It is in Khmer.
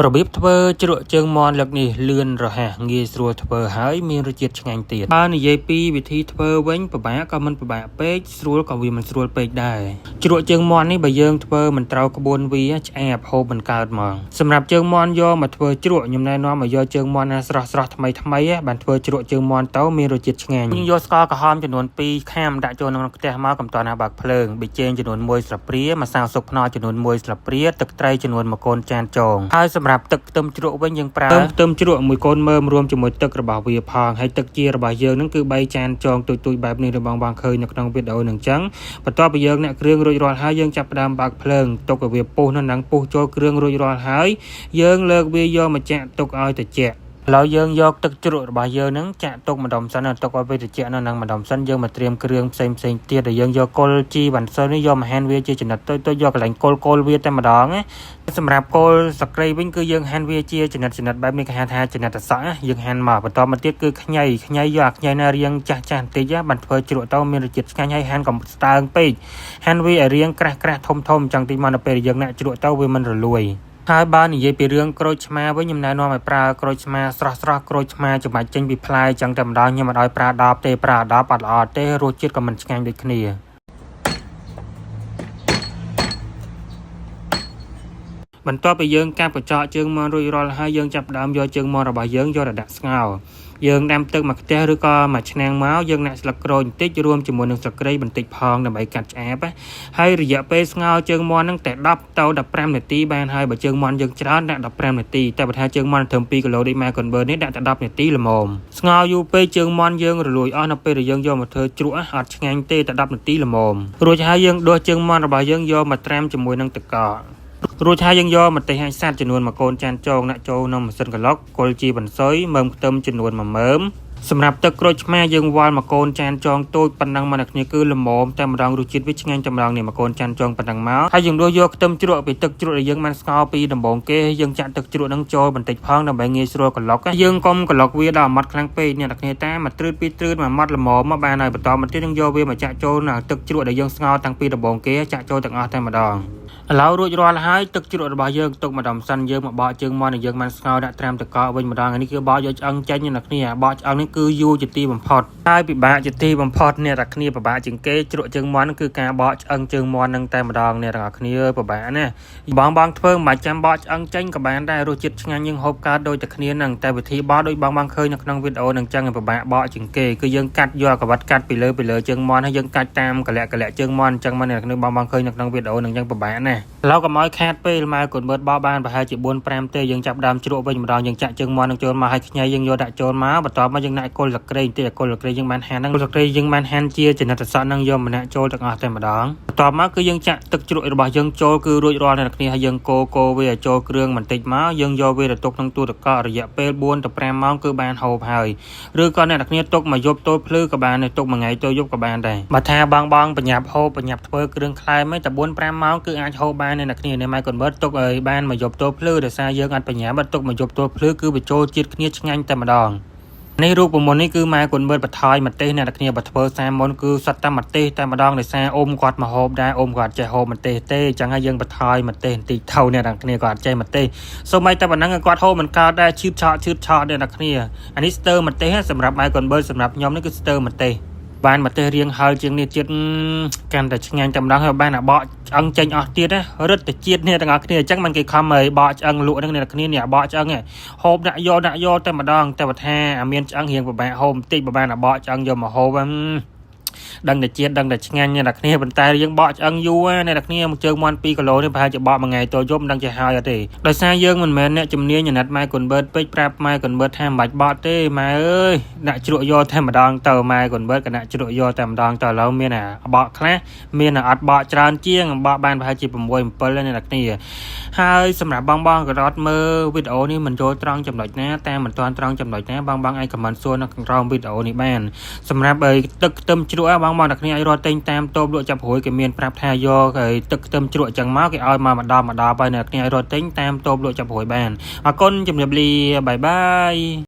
របៀបធ្វើជ្រក់ជើងមាន់លើកនេះលឿនរហ័សងាយស្រួលធ្វើហើយមានរសជាតិឆ្ងាញ់ទៀតបើនិយាយពីវិធីធ្វើវិញពិបាកក៏មិនពិបាកពេកស្រួលក៏វាមិនស្រួលពេកដែរជ្រក់ជើងមាន់នេះបើយើងធ្វើមិនត្រូវក្បួនវាឆ្អាបហូបមិនកើតហ្មងសម្រាប់ជើងមាន់យកមកធ្វើជ្រក់ខ្ញុំណែនាំឲ្យយកជើងមាន់ណាស្រស់ស្រស់ថ្មីថ្មីបានធ្វើជ្រក់ជើងមាន់ទៅមានរសជាតិឆ្ងាញ់យើងយកស្ករក្រហមចំនួន2ខាំដាក់ចូលក្នុងខ្ទះមកកំតណាបើកភ្លើងប៊ីចេងចំនួន1ស្លាបព្រាម្សៅស៊ុបខ្នុរចំនួន1ស្លាបព្រាទឹកត្រីចំនួន1កូនចានចងហើយសម្រាប់ទឹកខ្ទឹមជ្រក់វិញយើងប្រើខ្ទឹមជ្រក់មួយកូនមើមរួមជាមួយទឹករបស់វាផងហើយទឹកជារបស់យើងនឹងគឺ3ចានចងទូចៗបែបនេះរបស់បងឃើញនៅក្នុងវីដេអូនឹងចឹងបន្ទាប់ពីយើងអ្នកគ្រឿងរួចរាល់ហើយយើងចាប់ផ្ដើមបើកភ្លើងទុកឲ្យវាពុះនៅនឹងពុះចូលគ្រឿងរួចរាល់ហើយយើងលើកវាយកមកចាក់ទុកឲ្យត្រជាក់ឥឡូវយើងយកទឹកជ្រក់របស់យើងហ្នឹងចាក់ទុកម្ដុំសិនទុកឲ្យវាត្រជាក់នៅនឹងម្ដុំសិនយើងមកត្រៀមគ្រឿងផ្សេងផ្សេងទៀតដែលយើងយកគល់ជីវ៉ាន់ស៊ុយនេះយកមកហាន់វាជាចំណិតតូចៗយកកន្លែងគល់គល់វាតែម្ដងណាសម្រាប់គល់សក្រីវិញគឺយើងហាន់វាជាចំណិតចំណិតបែបនេះគេហៅថាចំណិតអសក់យើងហាន់មកបន្តមកទៀតគឺខ្ញីខ្ញីយកអាខ្ញីណារៀងចាស់ចាស់បន្តិចបានធ្វើជ្រក់ទៅមានរសជាតិឆ្ងាញ់ហើយហាន់កុំស្ដើងពេកហាន់វាឲ្យរៀងក្រាស់ក្រាស់ធំធំចឹងតិចមកនៅពេលយើងដាក់ជ្រក់ទៅវាមិនរលួយហើយបើនិយាយពីរឿងក្រូចឆ្មាវិញខ្ញុំណែនាំឲ្យប្រើក្រូចឆ្មាស្រស់ស្រស់ក្រូចឆ្មាច្បាច់ចេញពីផ្លែចឹងតែម្ដងខ្ញុំមិនឲ្យប្រើដបទេប្រើដបអត់ល្អទេរសជាតិក៏មិនឆ្ងាញ់ដូចគ្នាបន្ទាប់ពីយើងកាប់កញ្ចក់ជើងមាន់រួចរាល់ហើយយើងចាប់ផ្ដើមយកជើងមាន់របស់យើងយកទៅដាក់ស្ងោរយើងដាំទឹកមួយខ្ទះឬក៏មួយឆ្នាំងមកយើងដាក់ស្លឹកក្រូចបន្តិចរួមជាមួយនឹងស្លឹកគ្រៃបន្តិចផងដើម្បីកាត់ឆ្អាបហើយរយៈពេលស្ងោរជើងមាន់ហ្នឹងតែ10ទៅ15នាទីបានហើយបើជើងមាន់យើងច្រើនដាក់15នាទីតែបើថាជើងមាន់ត្រឹម2គីឡូដូចម៉ែកុនបើនេះដាក់តែ10នាទីល្មមស្ងោរយូរពេកជើងមាន់យើងរលួយអស់នៅពេលដែលយើងយកមកធ្វើជ្រក់អត់ឆ្ងាញ់ទេតែ10នាទីល្មមរួចហើយយើងដួសជើងមាន់របស់យើងយកមកត្រាំជាមួយនឹងទឹកកករួចហើយយើងយកម្ទេសហាច់សាច់ចំនួន1កូនចានចងដាក់ចូលក្នុងម៉ាស៊ីនក្លុកគល់ជីបន្សុយមើមខ្ទឹមចំនួន1មើមសម្រាប់ទឹកក្រូចឆ្មាយើងវល់មួយកូនចានចងតូចប៉ុណ្ណឹងមកអ្នកគ្នាគឺល្មមតែម្ដងរសជាតិវាឆ្ងាញ់តែម្ដងនេះមួយកូនចានចងប៉ុណ្ណឹងមកហើយយើងដួសយកខ្ទឹមជ្រក់ពីទឹកជ្រក់ដែលយើងបានស្ងោរពីដំបូងគេយើងចាក់ទឹកជ្រក់នឹងចូលបន្តិចផងដើម្បីងាយស្រួលក្លុកយើងកុំក្លុកវាដល់ម៉ត់ខ្លាំងពេកអ្នកគ្នាតាមមួយត្រើតពីរត្រើតមួយម៉ត់ល្មមមកបានហើយបន្តមកទៀតយើងយកវាមកចាក់ចូលនៅទឹកជ្រក់ដែលយើងស្ងោរតាំងពីដំបូងគេចាក់ចូលទាំងអស់តែម្ដងឥឡូវរួចរាល់ហើយទឹកជ្រក់របស់យើងទុកម្ដងសិនយើងមកបកជើងមាន់ដែលយើងបានស្ងោរដាក់ត្រាំទឹកកកវិញម្ដងនេះគឺបកយកឆ្អឹងចេញអ្នកគ្នាបកឆ្អឹងនេះគឺយូរជាទីបំផុតហើយពិបាកជាទីបំផុតអ្នកទាំងគ្នាពិបាកជាងគេជ្រក់ជើងមាន់គឺការបកឆ្អឹងជើងមាន់នឹងតែម្ដងអ្នកទាំងគ្នាពិបាកណាបងបងធ្វើមិនបាច់ចាំបកឆ្អឹងចេញក៏បានដែររសជាតិឆ្ងាញ់យើងហូបកើតដូចតែគ្នានឹងតែវិធីបកដូចបងបងឃើញនៅក្នុងវីដេអូនឹងចឹងពិបាកបកជាងគេគឺយើងកាត់យកកវ៉ាត់កាត់ពីលើពីលើជើងមាន់ហើយយើងកាត់តាមកលៈកលៈជើងមាន់ចឹងមកអ្នកគ្នាបងបងឃើញនៅក្នុងវីដេអូនឹងចឹងពិបាកណាស់ឥឡូវកុំឲ្យខាតពេលម៉ែកូនមើលបោបានប្រហែលជា4 5ទេយើងចាប់ដើមជ្រក់វិញម្ដងយើងចាក់ជើងមាន់នឹងចូលមកឲ្យខ្ញីយើងយកដាក់ចូលមកបន្ទាប់មកយើងដាក់គល់សក្រីបន្តិចគល់សក្រីយើងបានហាន់ហ្នឹងគល់សក្រីយើងបានហាន់ជាចំណិតសក់ហ្នឹងយកម្នាក់ចូលទាំងអស់តែម្ដងបន្ទាប់មកគឺយើងចាក់ទឹកជ្រក់របស់យើងចូលគឺរួចរាល់អ្នកគ្នាហើយយើងកូរកូរវាឲ្យចូលគ្រឿងបន្តិចមកយើងយកវាទៅទុកក្នុងទូទឹកកករយៈពេល4ទៅ5ម៉ោងគឺបានហូបហើយឬក៏អ្នកគ្នាទុកមកយប់ទល់ភ្លឺក៏បានដែរទុកមួយថ្ងៃទល់យប់ក៏បានដែរបើថាបងបងបញ្ញាប់ហូបបញ្ញាប់ធ្វើគ្រឿងក្លែមតែ4 5ម៉ោងគឺអាចហូបបានអ្នកគ្នានេះម៉ែកូនបើទុកឲ្យបានមកយប់ទល់ភ្លឺដោយសារយើងអត់បញ្ញាបើទុកមកយប់ទល់ភ្លឺគឺបញ្ចូលជាតិគ្នាឆ្ងាញ់តែម្ដងនេះរូបមន្តនេះគឺម៉ែកូនមើលបន្ថយម្ទេសអ្នកគ្នាបើធ្វើសាមុនគឺសត្វតែម្ទេសតែម្ដងដោយសារអ៊ំគាត់មកហូបដែរអ៊ំគាត់ចេះហូបម្ទេសទេអញ្ចឹងហើយយើងបន្ថយម្ទេសបន្តិចថៅអ្នកគ្នាគាត់ចេះម្ទេសសូម្បីតែប៉ុណ្ណឹងគាត់ហូបមិនកើតដែរឈឺឆក់ឈឺឆក់អ្នកគ្នាអានេះស្ទើម្ទេសសម្រាប់ម៉ែកូនបើសម្រាប់ខ្ញុំនេះគឺស្ទើម្ទេសបានម្ទេសរៀងហឹរជាងនេះទៀតកាន់តែឆ្ងាញ់តែម្ដងហើយបានអាបកឆ្អឹងចេញអស់ទៀតណារឹតតែជាតិនេះទាំងអស់គ្នាអញ្ចឹងมันគេខំឲ្យបកឆ្អឹងលក់ហ្នឹងអ្នកគ្នានេះអាបកឆ្អឹងហូបដាក់យកដាក់យកតែម្ដងតែបើថាអាមានឆ្អឹងរៀងពិបាកហូបបន្តិចបើបានអាបកឆ្អឹងយកមកហូបដឹងតែជាតិដឹងតែឆ្ងាញ់អ្នកគ្នាប៉ុន្តែយើងបកឆ្អឹងយូរអ្នកគ្នាមកជើងមាន់2គីឡូនេះប្រហែលជាបកមួយថ្ងៃទៅយប់មិនដឹងជាហើយអត់ទេដោយសារយើងមិនមែនអ្នកជំនាញអាណិតម៉ែកូនបឺតពេកប្រាប់ម៉ែកូនបឺតថាមិនបាច់បកទេម៉ែអើយដាក់ជ្រក់យកតែម្ដងទៅម៉ែកូនបឺតក៏ដាក់ជ្រក់យកតែម្ដងទៅឥឡូវមានអាបកខ្លះមានអាអត់បកច្រើនជាងបកបានប្រហែលជា6 7អ្នកគ្នាហើយសម្រាប់បងបងក៏រត់មើលវីដេអូនេះមិនចូលត្រង់ចំណុចណាតាមមិនទាន់ត្រង់ចំណុចណាបងបងអាច comment សួរនៅខាងក្រោមវីដេអូនេះបានសម្រាប់ទឹកខ្ទឹមជ្រក់បងបងអ្នកគ្នាអាចរត់ទិញតាមតូបលក់ចាប់រួយគេមានប្រាប់ថាយកទឹកខ្ទឹមជ្រក់ចឹងមកគេឲ្យមកម្ដងម្ដងហើយអ្នកគ្នាអាចរត់ទិញតាមតូបលក់ចាប់រួយបានអរគុណជំរាបលាបាយបាយ។